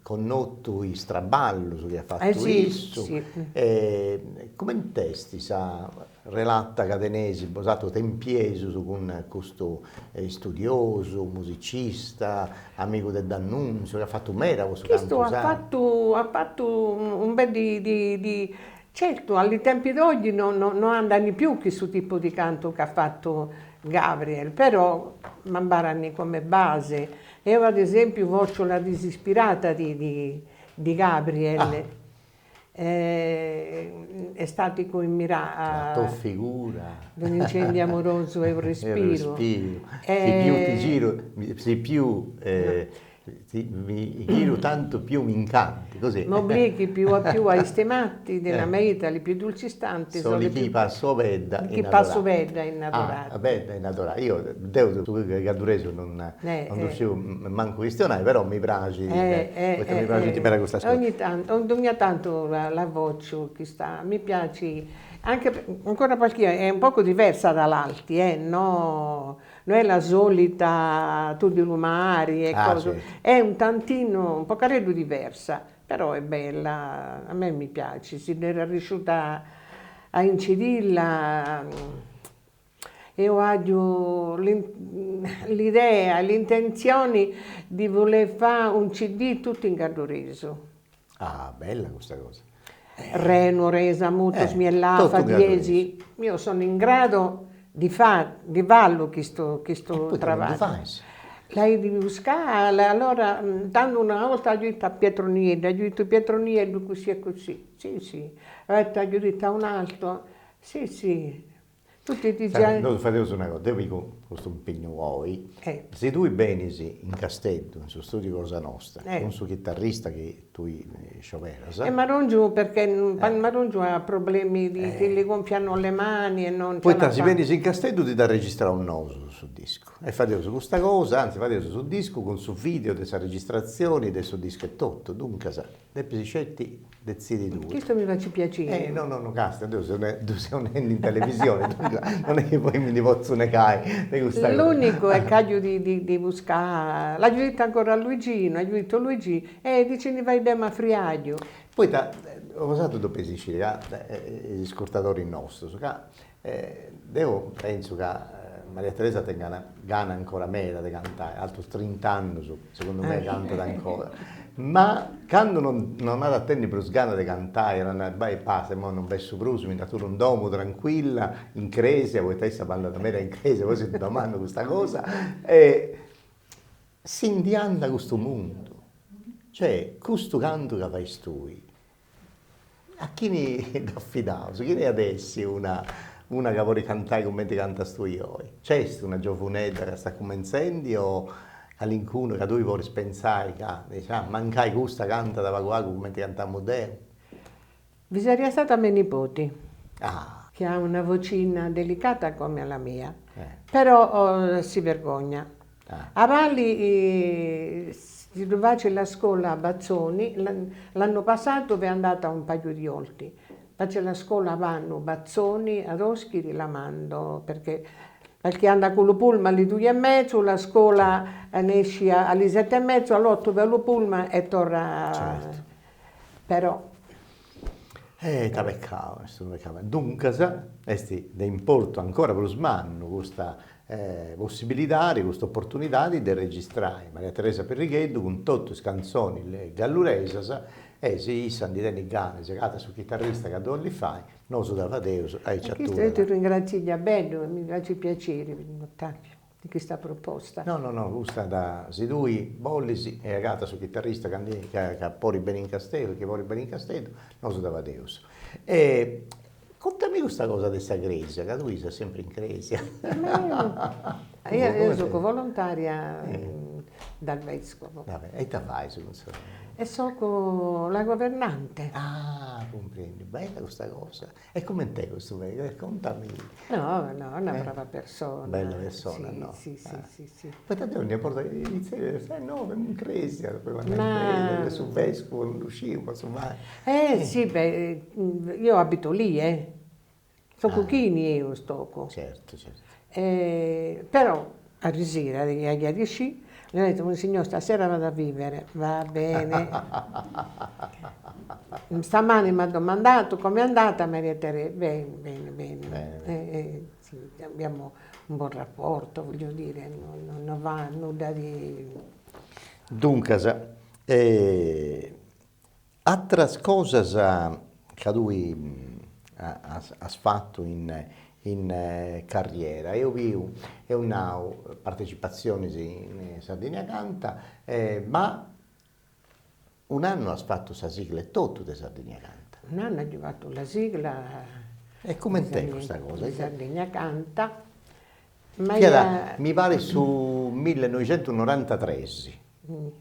connotu is traballus chi at fatu issu, e coment'est sa relata ca teneis bosatrus tempiesus cun custu istudiosu, musicista, amigu de D'Annunzio, chi at fatu meda po su cantu sardu. Chistu at fatu at fatu un bel di di di Certo, alli tempi d'oggi no no no andani più chissu tipu di cantu ch'at fatu Gabriel, però m'ambarani come base. Eo ad esempiu faccio la disispirata di di di Gabriel, Estatico in mira. La tua figura. D'un incendio amoroso e un respiro. E un respiro. Si più ti giro, si più Mi giro tanto più mi incanti, così. M'obblighi più a più a istimatti de la mia 'ita li più dulci istanti so li chi passo bedda chi passo bedda innadorati. Ah, bedda innadorati. Io deu su gadduresu non non ddu sciu mancu chistionai, però mi praxit, poita mi praxit meda custa cosa. Ogni tantu, dogna tantu la faccio chista, mi piace, anche ancora perché è un poco diversa dall'alti, eh, no No è la solita tu di lu mari e cosa, è un tantino, un pocareddu diversa, però è bella, a me mi piace, si dd'era arresciuta a incidilla, eo agiu l'idea, l'intenzioni di voler fai un cd totu in gadduresu. Ah, bella custa cosa. Re, Nuoresa, Mutos, Miellafa, Thiesi, io sono in grado di fa di fallu chistu chistu traballu. L'hai di buscai, allora tando una 'orta agiu 'itu a Pietro Nieddu, agiu 'itu Pietro Nieddu così e così, sì sì, agiu 'itu a un'altro, sì sì Tutti ti già. Nosu fadeus una cosa, deu pigu custu impegnu oi, si tui benis in Casteddu, in su studiu cosa nosta, cun su chitarrista chi tui scioberas. E Marongiu perché Marongiu ha problemi di ti li gonfiano le mani e non ce la fa. Poita si benis in Casteddu ti dd'arregistraus nosu su discu e fadeus custa cosa, anzi fadeus su discu cun su video de sa registratzioni de su discu etotu, duncas Depis sceti detzidi tui. Chistu mi faci piaceri. Eh no no no casta, deu seu ddu seu nendi in televisioni, duncas non est chi poi mi ndi potzu negai de custa cosa. L'unicu est c'agiu di di di buscai, l'agiu dittu ancora a Luigino, agiu dittu Luigì, eh dici ndi faeddemu a friagiu. Poita bosatrus depeis sciri ca is iscurtadoris nostus ca Deu pentzu ca Maria Teresa tengat gana ancora meda de cantai, atrus trint'annus segundu mei cantat ancora, ma candu non non at a tenni prus gana de cantai, at a nai, bai basta, imoi non bessu prus, mi nd'aturu in domu tranquilla, in cresia, poita issa bandat meda in cresia, poi si ddu domandu custa cosa, e si ndi andat custu mundu, cioè custu cantu ca fais tui A chini dd'afidaus? Chini at essi una una ca podit cantai cumenti cantas tui oi? Nc'est una giovunedda ca stat cumentzendi o calincunu ca tui podis pentzai ca, dici, ah, mancai custa cantat pagu pagu cumenti cantamu deu? Bi saria stata me nipoti. Ah. Che ha una vocina delicata come la mia, però si vergogna. A Valli si ddu faci la scola a Bazzoni, l'annu passatu fia andata un paio di 'orti, faci la scola avannu Bazzoni ad Oschiri la mando, perché perché anda cu lu pullman alli dui e mezzu, la scola nesci alli sette e mezzu, all'otto va lu pullman e torra, però. Eh ita pecau, est unu pecau meda. Duncas est de importu ancora prus mannu custa possibilidadi, custa oportunidadi de registrai Maria Teresa Pirrigheddu cun totu is cantzonis galluresas e si issa ndi tenit gana e si agatat su chitarrista ca ddu 'olit fai, nosu dda fadeus aici aturat. Chistu deu ti ringraziu a bellu, mi faci piaceri di questa proposta. No no no, custa da, si tui bollis e agatas su chitarrista ca ndi ca podit benni in Casteddu, chi podit benni in Casteddu, nosu dda fadeus. E contami custa cosa de sa cresia, ca tui ses sempri in cresia. Io io sono volontaria. Dal vescovo. E ita fais cun su. E so cun la governante. Ah, cumprendiu, bella custa cosa. E coment'est custu vescovu? Contami. No, no, una brava persona. Bella persona, no? Si, si, si, si. Poita deu dònnia borta chi tzerriu, eh no, femu in cresia, depu andai in cresia, su vescovu non ddu sciu, potzu fai. Eh si, beh, io abito lì, eh. So cun chini eo stocu. Certu, certu. Però arisera chi at iscì, mi at detto, Monsignor stasera vado a vivere, va bene. Stamani m'at domandato com'è andata Maria Teresa, bene, bene, bene. Bene. Sì, abbiamo un buon rapporto, voglio dire, non non va nudda di. Duncas, Atras cosas ca tui as fatu in in carriera, eo biu, eus nau, partecipatzionis in Sardinia Canta, ma un'annu as fatu sa sigla etotu de Sardinia Canta. Un'annu apu fatu la sigla. E coment'est custa cosa? De Sardigna Canta. Fiat, mi parit su millenoixentunorantatres.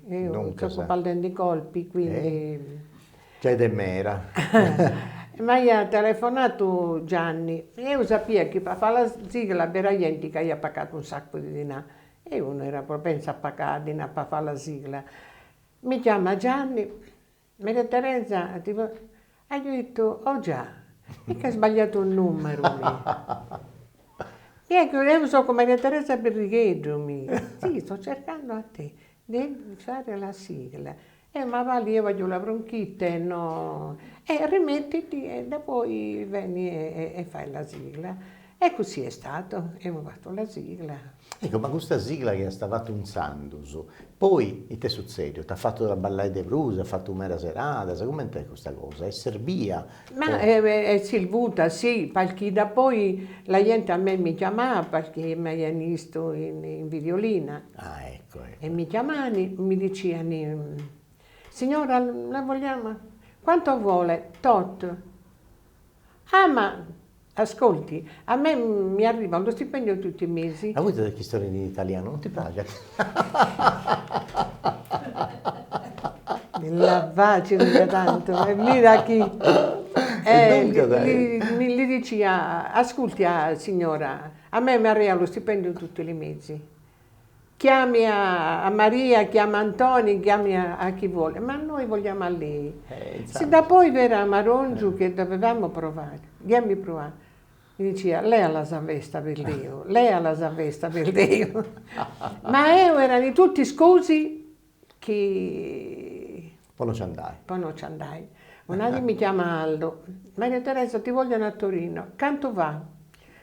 Eo so pardendi colpi, quindi. Giai de mera. M'aiat telefonatu Gianni, eo sapia chi po fai la sigla b'era genti chi aiat pagadu un saccu de dinai, eo no era propensa a pagai dinai po fai la sigla. Mi chiama Gianni, Maria Teresa ti aio dittu, oh già, mica hai sbagliato un numeru mi. Ecco, eo so cun Maria Teresa Pirrigheddu mi. Sì, sto cercando a te, devi fare la sigla. E ma bali, eo aio la bronchite, no. E rimettiti e dapoi veni e fai la sigla. E così è stato, emu fatu la sigla. Ecco, ma custa sigla chi iast fatu intzandus, poi ite est sutzediu? T'at fatu traballai de prus, at fatu meda seradas, coment'est custa cosa? Est serbia? Ma est sirvuta, sì, perché dapoi la gente a me mi chiamava perché m'aian istu in Videolina. Ah, ecco, ecco. E mi chiamani, mi diciani, signora la vogliamo, quanto vuole? Tot. Ah ma ascolti, a me mi arriva lo stipendio tutti i mesi. Ma poita chistioni in italianu, non ti praxit? La facili tantu, e mira chi E duncas. Mi li dicia, ascolti signora, a me mi arriva lo stipendio tutti i mesi. Chiami a Maria, chiama Antoni, chiami a chi vuole, ma noi vogliamo a lei. Si dapoi b'era Marongiu che dovevamo provare, iami provare. Mi dicia, lea sa festa per Deu, lea sa festa per Deu. Ma eo erano tutti scusi chi... Po no ci andai. Po no ci andai. Una dì mi chiama Aldo, Maria Teresa ti vogliono a Torino, cantu va?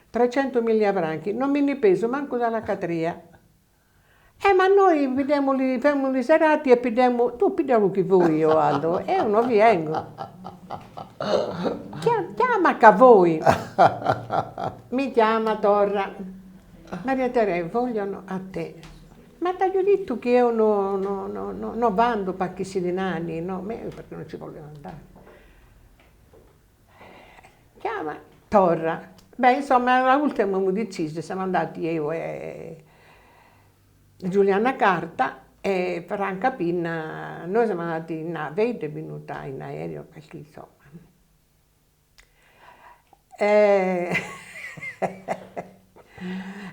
Trecentomillia franchi, non mi ndi peso mancu dalla catria. Eh ma noi pidemu li femu li serati e pidemu, tu pida lu chi voi, o Aldo, eo no vengo. Chiama ca voi. Mi chiama torra, Maria Teresa, vogliono a te. Ma t'aio dittu chi eo no no no no vando po chissi dinari, no, ma eo perché non ci volevo andare. Chiama, torra. Beh insomma all'ultimo amus detzisu e semus andati eo e Giuliana Carta e Franca Pinna, noi siamo andati in nave e idda est bennuta in aereo perché insomma. E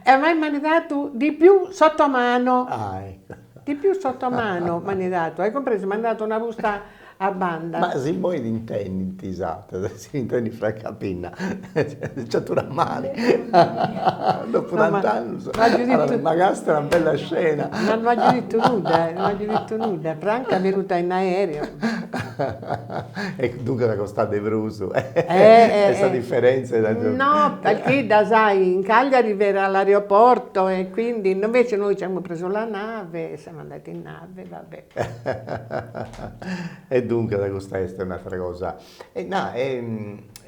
e m'ant datu di più sotto mano. Ah ecco. Di più sotto mano m'ant datu, hai compreso, m'ant datu una busta a banda. Ma si immoi t'intendint is aterus, si intendit Franca Pinna, nci aturat mali, dopu tant'annus, ma custa est una bella scena. Ma no agiu dittu nudda, no agiu dittu nudda, Franca est venuta in aereo. E duncas costat de prus, e sa differenza. No, perché dda sai, in Cagliari b'era l'aeroporto e quindi invece noi ci abbiamo preso la nave e siamo andati in nave, va bè. E duncas custa est un'atera cosa. E na,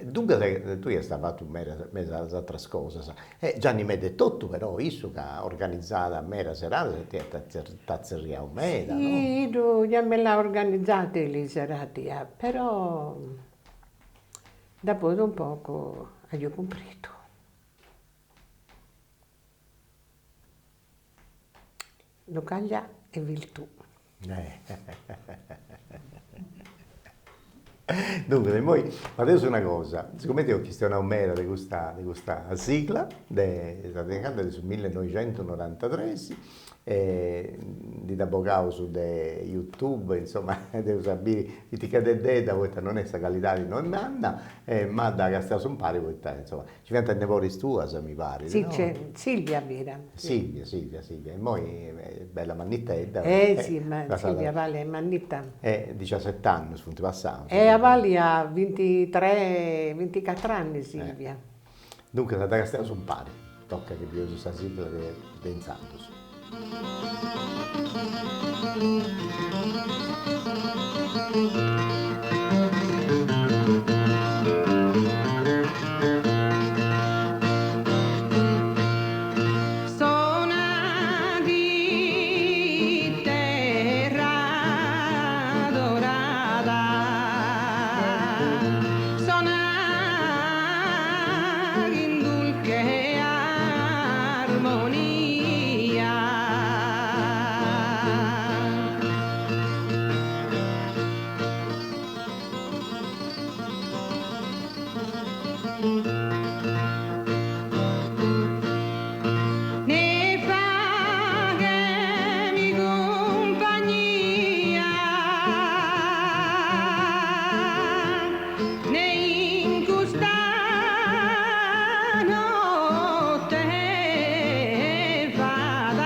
duncas tui as fatu medas ateras cosas. E Gianni Medda etotu però, issu ca organizat medas seradas e t'at tzerriau meda, no? Sì, iddu già me l'at organizzate li serati, però dapoi de un poco aio cumpridu. Lu Caglià. E virtù. Duncas, immoi fadeus una cosa, sigumenti eus chistionau meda de custa de custa sigla de Sardigna Canta de su millinoixentunorantatres e ndi dda bogaus de YouTube, insoma, dd'eus a biri piticheddedda poita non est sa calidadi no est manna, ma dda castiaus impari poita, insoma, Ci fiant is neboris tuas, mi parit, no? Sì, Silvia fiat. Silvia, Silvia, Silvia. Immoi est bella mannitedda. Eh sì, ma Silvia Valia est mannitta. E diciaset'annus funt passaus. E Valia bintitres, binticatr'anni Silvia. Duncas dda castiaus impari, tocat chi bieus sa sigla de intzandus. Sona chiterra adorada Sona chin dulche armonia. Ne faghemi cumpagnia Ne in custa notte fadada.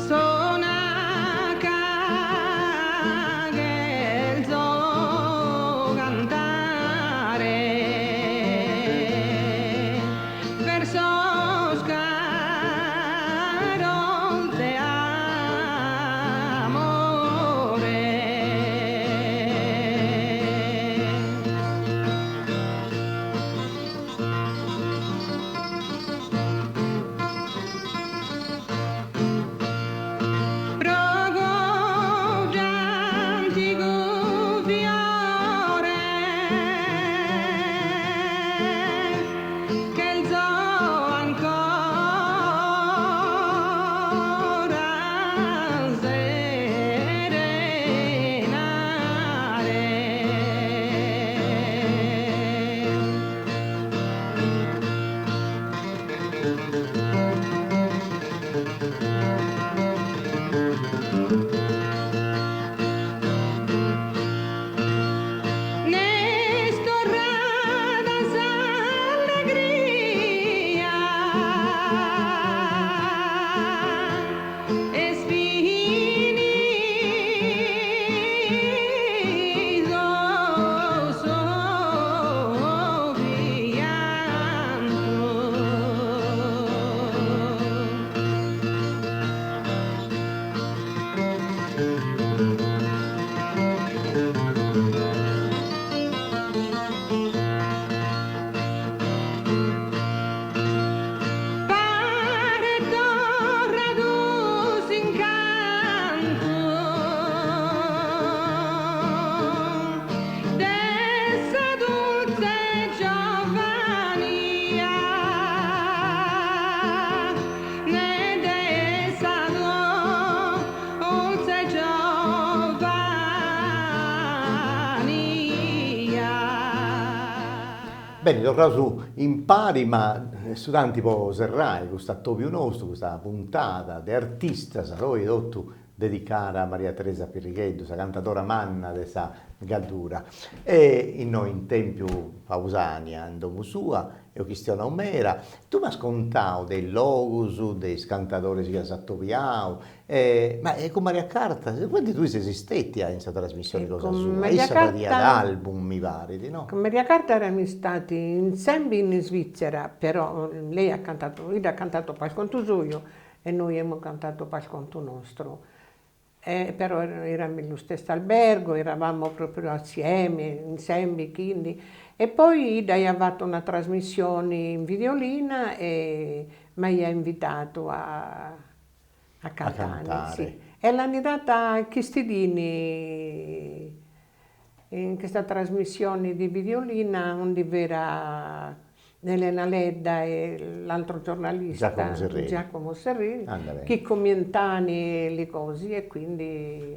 Sona ca chelzo cantare versos caros de amore. Pro cudd'antigu fiore chelzo ancora serenare. N'est torrada s'allegria Est finidu su piantu. Paret torradu s'incantu de sa dulze giovania ne de sa dulze giovania. Beni, torraus impari, ma su tanti po serrai custu atobiu nostru, custa puntada de artistas, oi totu dedicada a Maria Teresa Pirrigheddu, sa cantadora manna de sa Gaddura. E innoi in Tèmpiu Pausania, in domu sua, eus chistionau meda, tui m'as contau de is logus, de is cantadoris chi as atobiau, Ma e cun Maria Carta, cumenti tui ses stetia in sa trasmissioni cosa sua? Issa fadiat album, mi parit, no? Cun Maria Carta eramus stati insembi in Svizzera, però lei at cantatu, idda at cantatu po contu suo e noi amus cantatu po contu nostru. E però eramus in lu stesso albergo, eravamo proprio assieme, insembi, quindi. E poi idda aiat fatu una trasmissioni in Videolina e m'aiat invitatu a. A cantare, sì. E l'hanno data chistidini in questa trasmissione di Videolina undi v'era Elena Ledda e l'altro giornalista Giacomo Serreli, Giacomo Serreli chi commentane le cose e quindi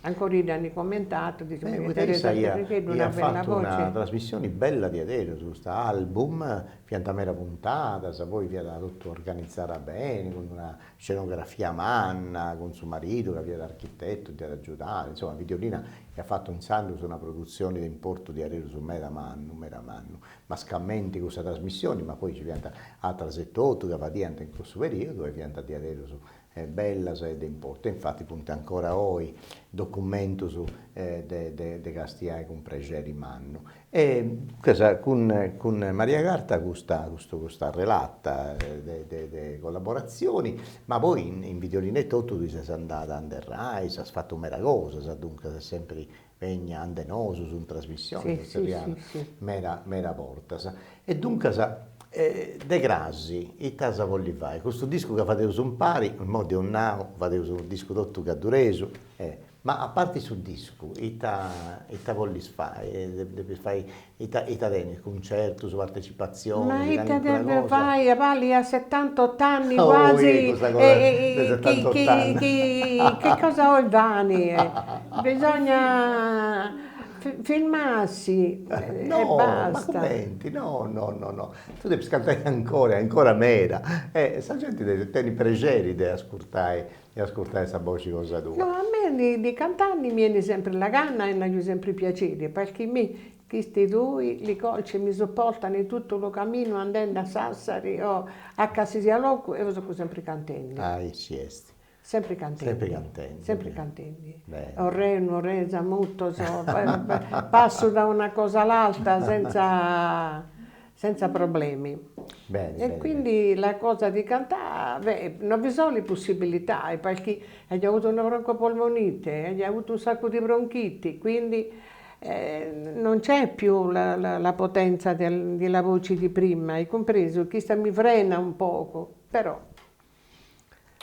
ancora dd'ant commentatu, dice, Beh, ma poita Teresa issa ia Trincheddu iat una bella fatu una voce. trasmissioni bella diaderus, custu album, fiant meda puntadas, poi fiat totu organizada beni, cun una scenografia manna, cun su maridu ca fiat architetu, dd'iat agiudada, insoma Videolina iat fatu intzandus una produtzioni de importu diaderus meda mannu, meda mannu, mascamenti cussa trasmissioni, ma poi nci fiant ateras etotu ca fadiant in cussu periodu e fiant diaderus bellas e de importu, e infati funt ancora oi documentus de de castiai cun prexeri mannu. E duncas cun cun Maria Carta custa custu custa relata de de de collaboratzioni, ma poi in Videolina etotu tui ses andada ande Rai, as fatu meda cosas, duncas ses sempri Bennia ande nosu in trasmissioni, Sì, sì, sì, sì. meda meda bortas. E duncas de crasi ita as a bolli fai? Custu discu ca fadeus impari, immoi deu nau, fadeus unu discu totu gadduresu, ma a parti su discu ita ita bollis fai? Depis fai, ita ita tenis, cuncertus, partecipazionis, Ma ita calincuna devo cosa? fai, a balli a settantot'anni Oi, quasi, custa cosa de settantot'anni. chi chi cosa 'oi fani? Bisogna firmarsi e No, ma basta. cumenti, no no no no, tui depis cantai ancora e ancora meda e sa genti tenit prexeri de ascurtai de ascurtai sa boxi cosa tua. No, a mei di cantare mi 'enit sempri la gana e nd'aio sempri piaceri, perché mi Chisti dui li colci mi supportano in tutto lu caminu andendi a Sassari o a calsisiat logu eo so sempri cantendi. Aici est. Sempri cantendi. Sempri cantendi. Sempri cantendi. Beni. O Renu, o Resa, mutos, passu da una cosa all'altra senza senza problemi. Beni, E beni, quindi la cosa di cantare, beh, non vi sono le possibilità, perché aio avuto una broncopolmonite, aio avuto un sacco di bronchiti, quindi non c'è più la la potenza della voce di prima, hai compreso? Chista mi frena un poco, però.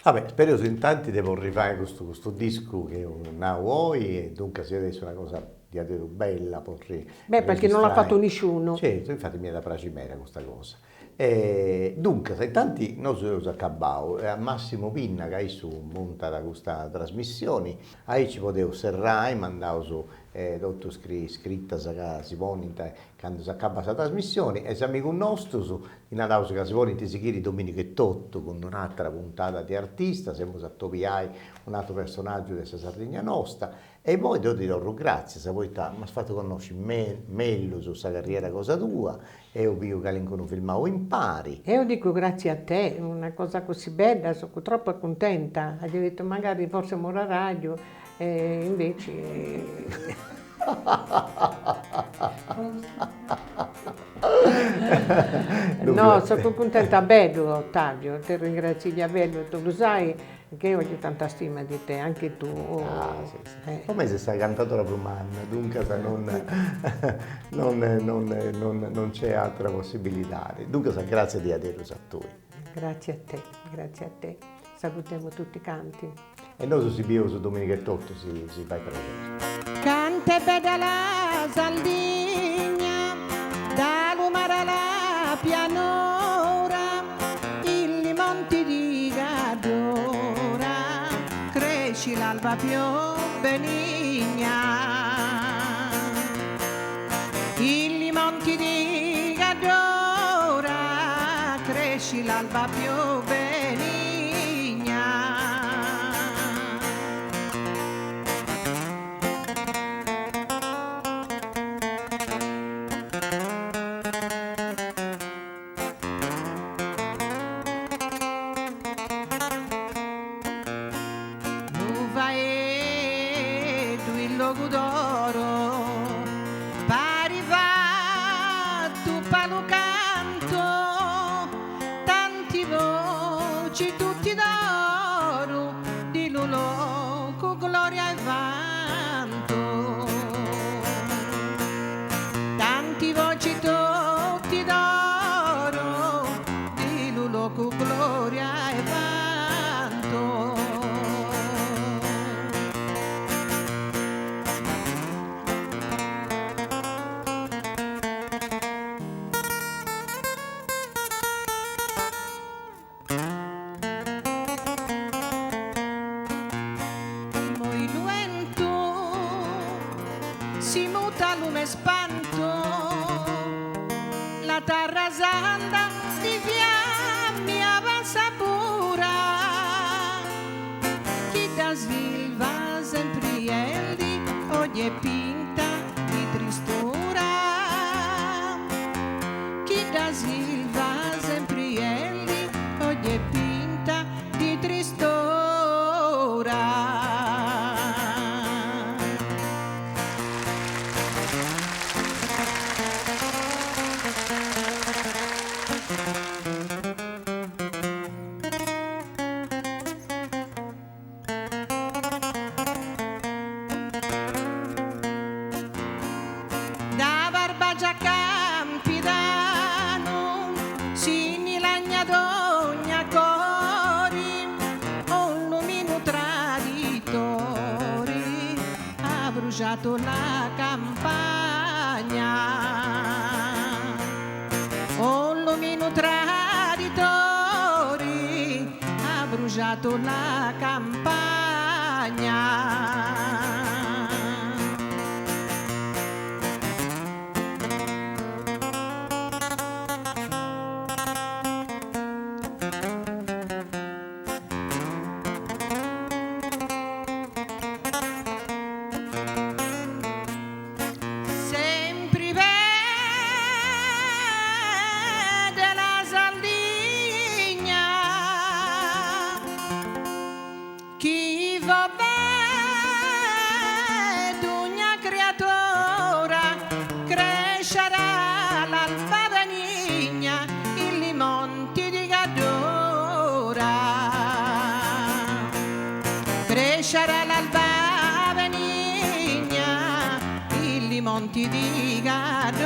Va bè, spereus intanti de porri fai custu custu discu chi eus nau oi e duncas iat essi una cosa diaderus bella porri Beh, perché non l'at fatu nisciunu. Certu, infati m'iat a praxi meda custa cosa. E duncas, intanti nosu eus acabau e a Massimo Pinna ca issu montat custa trasmissioni, aici podeus serrai, mandaus totu scritas ca si ponint candu s'acabat sa trasmissioni e is amigus nostus ddis naraus ca si podint sighiri dominigu etotu cun un'atera puntada de artistas, emus a atobiai un'aturu personaggiu de sa Sardigna nosta E immoi deu ti torru gràtzias poita m'as fatu connosci mellus sa carriera cosa tua, eus biu calincunu filmau impari. Eo dico grazie a te, una cosa così bella, so troppo cuntenta, aio detto magari forse moraraju e inveci No, so cuntenta a bellu Ottavio, ti ringrazio a bellu, tu lu sai Che eo aio tanta stima di te, anche tu. Ah, sì, sì. Po mei ses sa cantadora prus manna, duncas non non non non non nc'est atera possibilidadi. Duncas gratzias diaderus a tui. Grazie a te, grazie a te. Salutemu tutti canti. E nosu si bieus dominigu etotu, si si fait prexeri. Cant'è bella la Saldigna, da lu mare a la pianura, in li monti di Gaddura cresci l'alba più benigna. In li monti di Gaddura cresci l'alba più benigna. Lu faeddu in Logudoro parit fattu pa lu cantu, tanti voci tutti d'oru di lu locu gloria e vantu. Tanti voci tutti d'oru di lu locu gloria e vantu. Si muta lu me spantu, la terra santa di fiammi avanza pura, chi da silva sempre eldi ogni pinta di tristura, chi da silva sempre eldi ogni pinta di tristura. Da Barbagia Campidanu si ni lagna dogna cori, un lumino traditori ha bruciato la campagna. Un lumino traditori ha bruciato la campagna. Sempre vede la Sardegna, chi va vede una creatura, crescerà l'alba benigna, i monti di Gaddora. Crescerà l'alba benigna, i monti di Gaddora.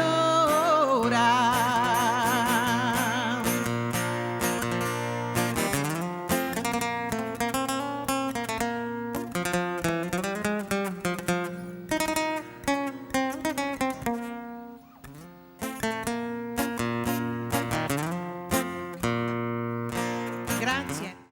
Grazie.